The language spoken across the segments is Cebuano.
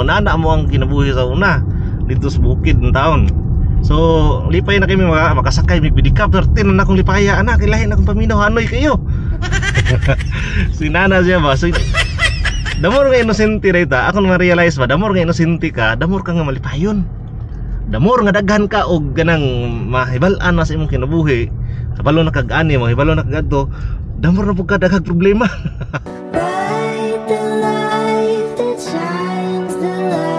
Nana mo ang kinabuhi sa una dito sa bukid ng taon. So lipay na kami makasakay mig pedicab. Tinan na akong lipaya anak, ilahin akong paminaw, hanoy kayo. Si nana siya ba. So the more nga inosente ra ta, akong ma-realize ba, the more nga inosente ka, the more ka nga malipayon. The more nga daghan ka og ganang mahibal-an na sa imong kinabuhi, kabalo na kag ani, mahibalo na kag adto, the more na pud ka daghang problema. Bright the light that shines the light.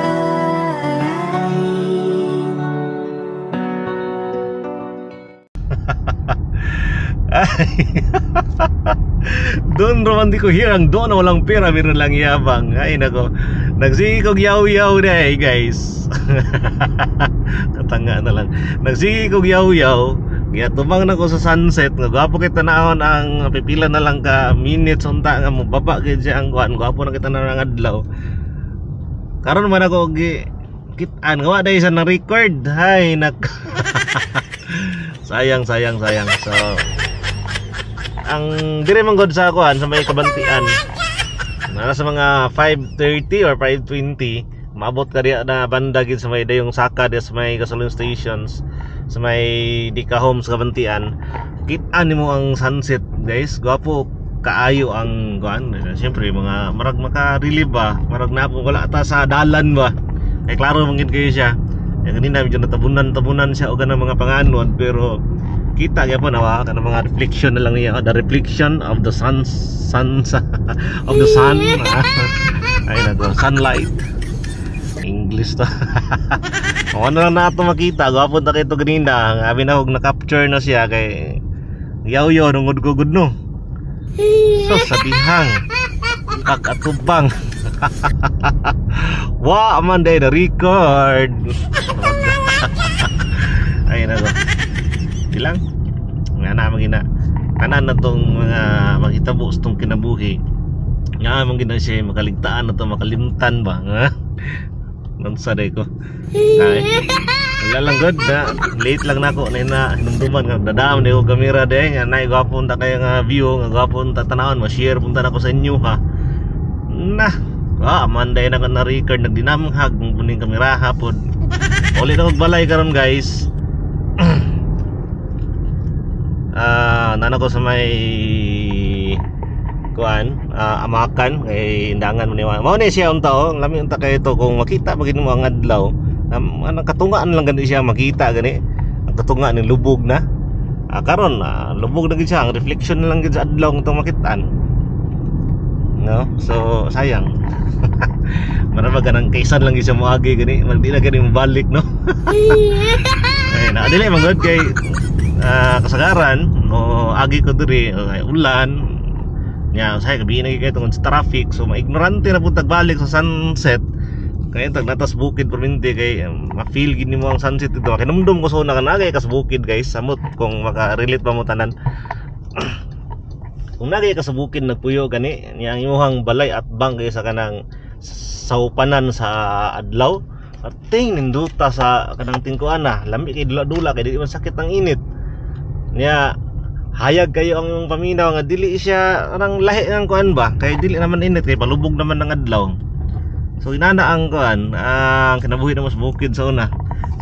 Ay. Doon romantiko here ang doon na walang pera meron lang yabang. Ay nako. Nagsige kog yaw-yaw na eh, guys. Katanga na lang. Nagsige kog yaw-yaw. Giatubang na ko sa sunset nga gwapo kay tanawon ang pipila na lang ka minutes unta nga mobaba gid siya ang kuan, gwapo na kita na ang adlaw. Karon man ako gi kit-an nga wa dai sa na record. Hay nak. Sayang, sayang, sayang. So ang dire man god sa kuan sa may Kabantian. Nasa mga 5:30 or 5:20 maabot ka diya na banda gid sa may dayong saka diya sa may gasoline stations sa may Dika Homes Kabantian. Kit-an nimo ang sunset, guys. Gwapo kaayo ang kuan. Siyempre mga marag maka-relieve ba, marag na wala ta sa dalan ba. Kay klaro man gid kayo siya. Yang kanina medyo natabunan-tabunan siya og kanang mga panganod, pero kita gyapon awa kanang mga reflection na lang niya, the reflection of the sun, sun of the sun. Ay nako, sunlight. English to. Kung ano lang nato makita, gwapo ta kay to ganina. Abi na og na-capture na siya kay yaw-yaw nungod ko gud no. So sa dihang kag-atubang. Wa man day na record. Ay nako. Ilang nga na magina tanan na tong mga maghitabo sa tong kinabuhi. Nga man gina siya makaligtaan na to, makalimtan ba nga. Nansa day ko. Ay. Wala lang good na late lang nako na na hinumduman nga dadam ni ko kamera day nga nay gwapo ta kay nga view nga gwapo ta tanawon, ma-share punta nako sa inyo ha. Na man day na na record, nagdinamhag ng puning kamera hapon. Uli na balay karon, guys. Nana ko sa may kuan, amakan kay indangan mo ni mao ni siya unta oh. Lami unta kay ito kung makita pag mo ang adlaw, anang katungaan lang gani siya makita gani ang katunga ni lubog na. Karon lubog na gid siya, ang reflection na lang gid sa adlaw itong makitaan, no? So sayang. Mara ba ganang kaysan lang gid siya moagi gani, magdi na gani mobalik, no? Ay na dili man gud kay kasagaran no agi ko diri ay ulan nya, say gabi na kay tungod sa traffic, so maignorante na pud tagbalik sa sunset kay tag natas bukid perminti kay ma-feel gid nimo ang sunset dito. Kinumdum ko sa una kanagay kas bukid, guys, samot kung maka-relate pa mo tanan. Kung nagay ka sa bukid nagpuyo gani niya ang imong balay at bang kay sa kanang saupanan sa adlaw at ting ninduta sa kanang tingkuan na lami kay dula-dula kay dili man sakit ang init niya. Hayag kayo ang imong paminaw nga dili siya kanang lahi ng kuan ba kay dili naman init kay palubog naman ng adlaw. So inana ang kuan ang kinabuhi namo sa bukid sa una,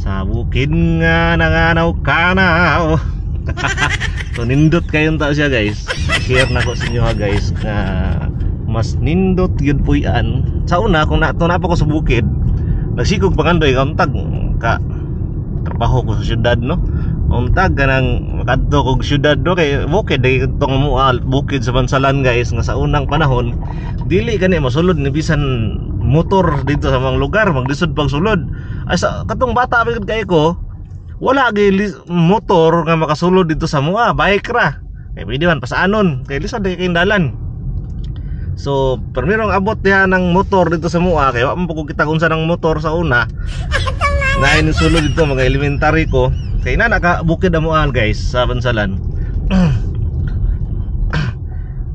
sa bukid nga nanganaw kanaw. So nindot kayong tao siya, guys. Share na ko sa inyo ha, guys, nga mas nindot gyud puy-an sa una kung nato na pa ko sa bukid nagsikog pangandoy kauntag ka trabaho ko sa syudad, no? Untag kanang makadto kog syudad do kay bukid day tong mua bukid sa Bansalan, guys, nga sa unang panahon dili gani masulod ni bisan motor dito sa mga lugar, maglisod pagsulod. Ay sa katong bata pa gid kay ko, wala gyud motor nga makasulod dito sa mua, bike ra kay pwede man pasaanon kay lisod kay dalan. So permirong abot diha ng motor dito sa mua kay wa man po kita unsa ng motor sa una. Naay ni sulod dito mga elementary ko kay na naka bukid amuan, guys, sa Bansalan.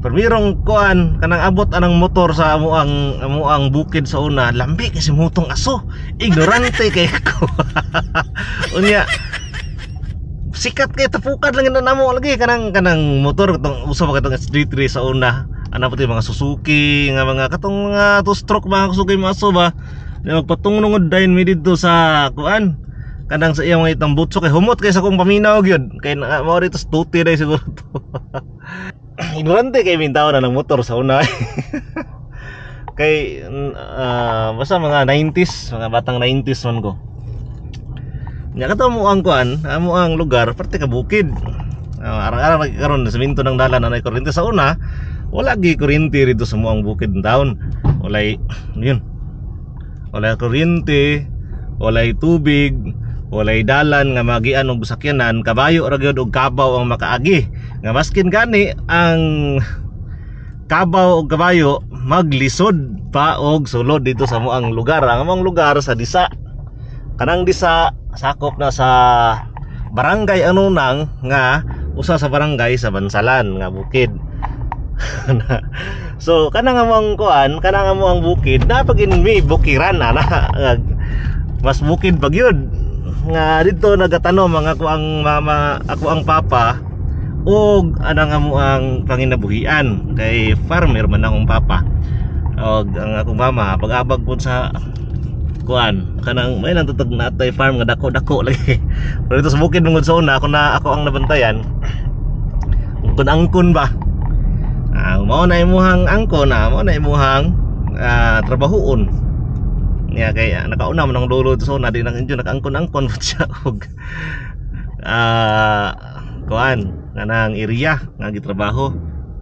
Permirong kuan kanang abot anang motor sa amuang bukid sa una, lambi kasi mutong aso. Ignorante kay ko. Unya sikat kay tapukan lang na namo lagi kanang kanang motor katong uso pa katong SD3 sa una. Ana pati mga Suzuki nga mga katong mga two stroke mga Suzuki mga aso ba. Magpatungnongod dayon mi didto sa kuan, kanang sa iyang mga itang butso kay humot kay sa kong paminaw gyud kay na, mao rito tuti day siguro to. Ignorante kay mintaw na ng motor sa una kay basta mga 90s, mga batang 90s man ko nya. Kato mo ang kuan, amo ang lugar parte ka bukid. Arang-arang karon semento ng dalan na kuryente. Sa una wala gi kuryente rito sa muang bukid ng taon. Walay yun, walay kuryente, walay tubig, walay dalan nga magian og sakyanan. Kabayo ra gyud og kabaw ang makaagi, nga maskin gani ang kabaw og kabayo maglisod pa og sulod dito sa muang lugar. Ang among lugar sa Disa, kanang Disa sakop na sa barangay Anunang, nga usa sa barangay sa Bansalan nga bukid. So kanang among kuan, kanang among bukid na pag may bukiran ana, mas bukid pag yun nga dito nagatanom ang ako ang mama, ako ang papa, og anang amo ang panginabuhian kay farmer man akong papa og ang akong mama pag-abag pud sa kuan, kanang may nang tutog natay farm nga dako-dako lagi. Pero dito sa bukid mangud sa una ako na ako ang nabantayan kung angkon ba. Mao na imuhang angkon na mao na imuhang trabahoon niya kay nakauna man ang lolo sa una di nang injo nakaangkon-angkon pud siya og kuan, kanang area nga gitrabaho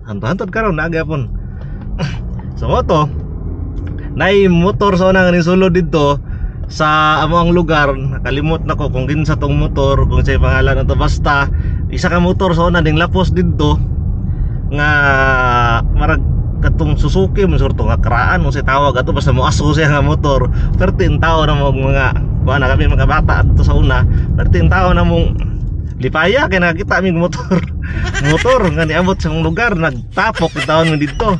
hantod-hantod karon naa gyapon. So mo to nay motor sa una nga nisulod didto sa amo ang lugar. Nakalimot na ko kung kinsa tong motor, kung say pangalan ato, basta isa ka motor sa una ding lapos didto nga marag katong Suzuki man sorto nga karaan mo say tawag ato, basta mo aso siya nga motor. 13 tao na mo mga kuan na kami mga bata adto sa una, 13 tao na mong lipaya kay nakita mi motor, motor nga niabot sa mong lugar. Nagtapok taon mi didto.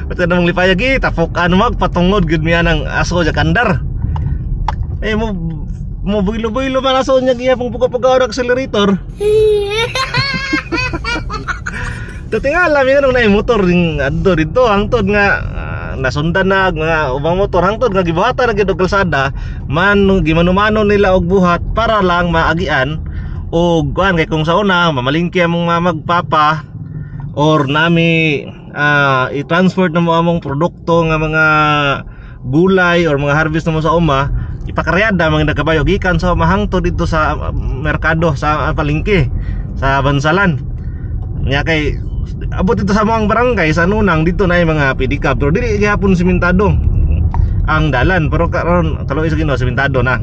Pati namang lipaya gi tapok ano, magpatungod gud mi anang aso ja kandar eh mo mo buylo-buylo man aso niya giya pong pugo-pugo accelerator. Tatingala mi nang naay motor ding adto didto hangtod nga nasundan na mga ubang motor, hangtod nga gibuhatan na gyud og kalsada man, gimanumano nila og buhat para lang maagian og kuan. Kay kung sa una mamalingki among magpapa or nami i-transport na mo among produkto nga mga gulay or mga harvest na mo sa uma, ipakaryada mga nagkabayo gikan sa mahangto dito sa merkado sa palengke sa Bansalan nya. Kay abot dito sa mga barangay sa Nunang dito na yung mga pedicab, pero dili gihapon simentado ang dalan. Pero karon kaloy sa Ginoo simentado na.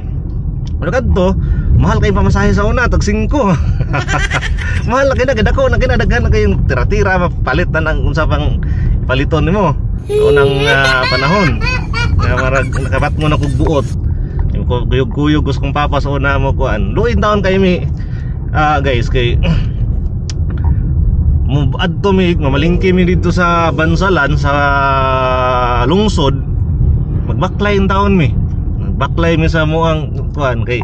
Pero kadto mahal kay pamasahe sa una, tag 5. Mahal kay na dako na kinadaghan na kayong tira-tira, mapalit na ng unsa pang paliton nimo sa unang panahon nga marag nakabat mo na kog buot. Yung kuyog-kuyog gusto kong papa sa una mo kuan. Luin taon kay mi guys, kay mo adto mi mamalingki mi dito sa Bansalan sa lungsod, magbaklay ang taon mi, magbaklay mi sa muang kuan kay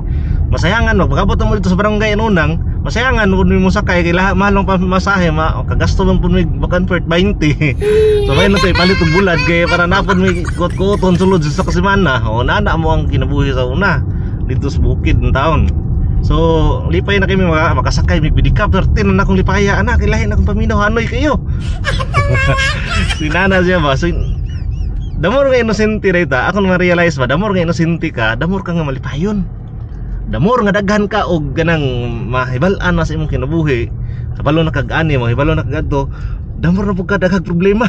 masayangan magpagabot mo dito sa barangay Anunang, masayangan pud mi mo sakay kay lahat mahal ang pamasahe, ma kagasto man pud mi back and forth 20. So may na palit og bulad kay para napod mi kuot-kuoton sulod sa kasemana. O nana mo ang kinabuhi sa una dito sa bukid ng taon. So lipay na kami makasakay mig pedicab, 13 na akong lipaya anak, ilahi na akong paminaw, hanoy kayo. Si nana siya ba. So damor nga inosente ra ita, ako na ma-realize ba, damor nga inosente ka, damor ka nga malipayon, damor nga daghan ka og ganang mahibal-an na sa imong kinabuhi, kabalo na kag ani, mahibalo na kag adto, damor na pud ka daghang problema.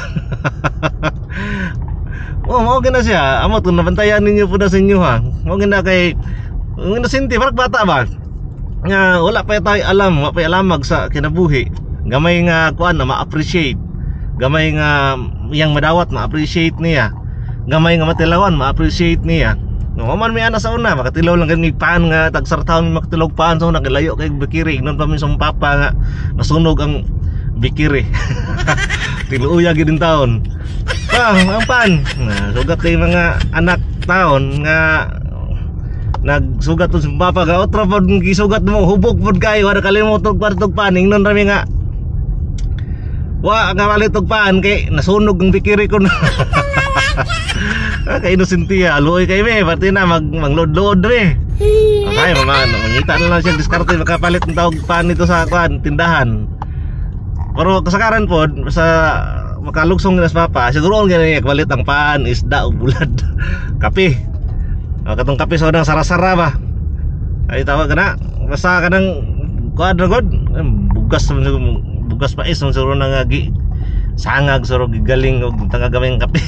Oh, mao gina siya. Amo kung nabantayan ninyo pud na sa inyo ha, mao gina kay ang inosente parang bata ba nga wala pa tayo alam, wala pa alamag sa kinabuhi, gamay nga kuan na ma-appreciate, gamay nga iyang madawat ma-appreciate niya, gamay nga matilawan ma-appreciate niya. No man may ana sa una makatilaw lang kami paan nga tagsartaon mi makatilaw paan sa una kay layo kay bikiri. Ingnon pa mi sa papa nga nasunog ang bikiri. Tiluoya gid taon pa ang paan na sugat kay mga anak taon nga nagsugat to sa papa ga otro pod gisugat mo, hubog pod kayo, wala kalimot og kwartog pan. Ingnon rami nga wa nga palit og paan kay nasunog ang bikiri ko na. Ah, kay inosente, luoy kay me, pati na mag mangload-load me. Okay, mama, mangita na lang siya diskarte makapalit ng tawag pan nito sa kuan tindahan. Pero kasagaran pod sa makalugsong nila sa papa, siguro ang ganyan palit ang pan, isda ug bulad. Kape. Ah, katong kape sa unang sara-sara ba. Ay, tawag ka na. Basta kanang kuan ra god, bugas man siguro, bugas pais man siguro na nga gi sangag siguro gigaling og tangagamay kape.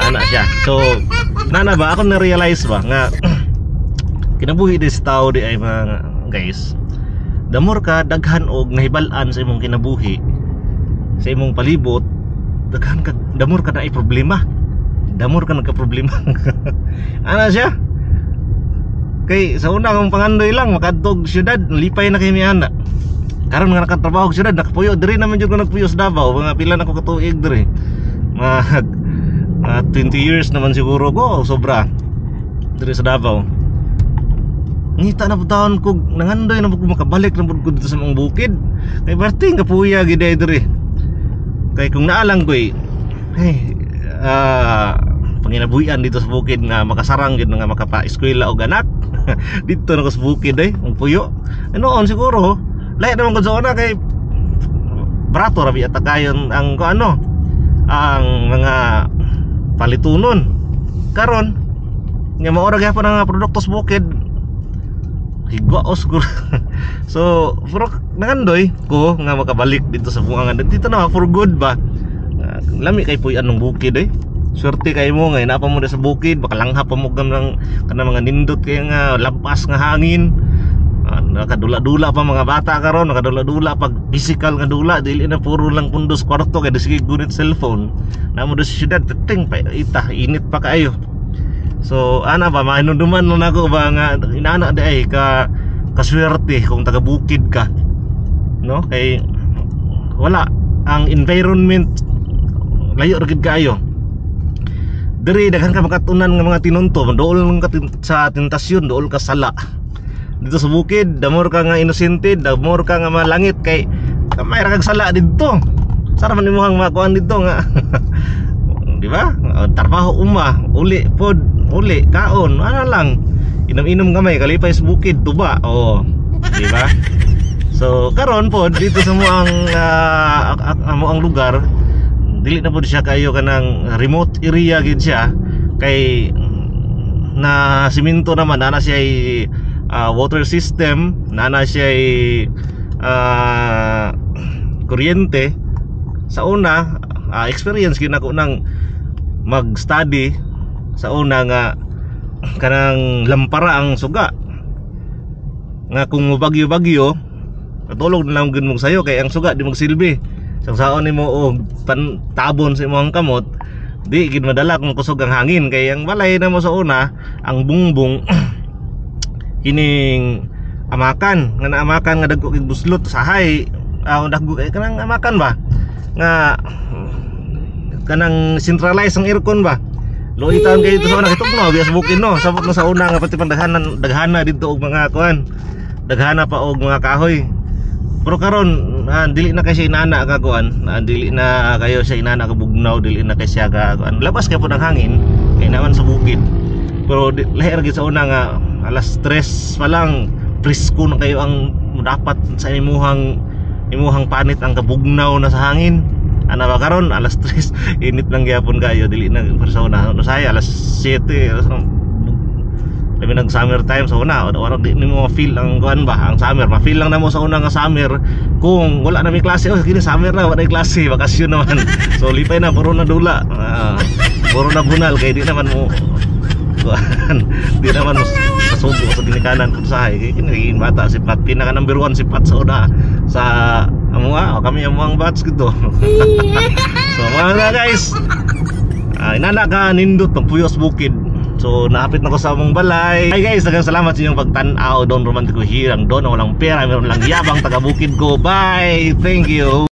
Ana siya. So, nana ba ako na-realize ba nga kinabuhi di sa tao di ay, mga guys, the more ka daghan og nahibal-an sa imong kinabuhi, sa imong palibot, daghan ka, the more ka na ay problema, the more ka nagka-problema. Ana siya, kay sa una kong pangandoy lang makadtog syudad, lipay na kay mi ana. Karon nga nakatrabaho og syudad, nakapuyo diri naman jud ko, nagpuyo sa Davao, mga pila na ko katuig diri, mga 20 years naman siguro ko, sobra diri sa Davao. Ngita na taon ko, nangandoy na ko makabalik na pud ko dito sa mga bukid kay perting kapuya gid ay diri. Kay kung naalang ko eh, hey, panginabuhian dito sa bukid nga makasarang gid nga makapa-eskwela og anak dito na ko sa bukid eh, ang puyo. Eh, noon siguro lahi naman ko sa una kay brato ra biya kayon ang ko ano ang mga palitunon. Karon nga mao ra gyapon ang mga produkto sa bukid, higwa o siguro. So pero nangandoy ko nga makabalik dito sa buangan dito na for good ba. Ah, lami kay puy anong bukid eh. Swerte kay mo nga naa pa mo sa bukid, baka langhap pa mo ng kanang mga nindot kay nga labas nga hangin. Ah, nakadula-dula pa mga bata karon, nakadula-dula pag physical nga dula, dili na puro lang pundos kwarto kay sige gunit cellphone. Namo do sa syudad, ting pa ita, init pa kaayo. So ana ba, mahinumduman lang nako ba nga inana di ay ka kaswerte kung taga bukid ka, no? Kay wala ang environment, layo ra gid kaayo. Diri daghan ka makatunan nga mga tinunto, dool ka sa tentasyon, dool ka sala. Dito sa bukid, the more ka nga inosente, the more ka nga malangit kay kamay ra kag sala didto. Sara man imong makuan didto nga di ba? Trabaho, uma, uli pod, uli kaon, ano lang, inom-inom gamay, kalipay sa bukid, tuba, oh, di ba? So karon pod dito sa mo ang amo ang lugar, dili na pod siya kayo kanang remote area gid siya kay na simento naman, na siya water system, na siya kuryente. Sa una, experience gyud nako nang mag-study sa una nga kanang lampara ang suga nga kung mobagyo-bagyo, katulog na lang gyud mo sayo kay ang suga di magsilbi. Sang saon nimo og tabon sa imong kamot, di gid madala kung kusog ang hangin kay ang balay na mo sa una, ang bungbong kining amakan nga naamakan nga dagko kay buslot sahay, dagko kay kanang amakan ba nga kanang centralized ang aircon ba. Luoy taon kayo dito sa una kay tugnaw biya sa bukid, no? Sabot na sa una nga pati pandaghanan, daghana didto og mga kuan, daghana pa og mga kahoy. Pero karon, dili na kay siya inana ka kuan, dili na kayo siya inana ka bugnaw, dili na kay siya ka kuan, labas kay pud ang hangin kay naman sa bukid. Pero lahi ra gid sa una nga alas 3 pa lang presko na kayo, ang dapat sa imuhang panit ang kabugnaw na sa hangin. Ana ba, karon alas 3 init lang gyapon kayo, dili na pero sa una no say alas 7, alas labi nag summer time sa una, wala di nimo ma-feel ang kuan ba, ang summer. Ma-feel lang namo sa una nga summer kung wala na may klase. Oh, kini summer na, wala na klase, bakasyon naman. So lipay na, puro na dula, puro na bunal kay di naman mo kuan, di naman mo kasubo sa ginikanan kung sahay kay kini bata si Pat, pinaka number 1 si Pat sa una sa amuha o kami amuang batch gito. So mga guys, inana ka nindot ng puyos bukid. So naapit na ko sa among balay. Hi guys, daghang salamat sa inyong pagtan-aw. Don Romantico here, ang don na walang pera, meron lang yabang, taga bukid ko. Bye. Thank you.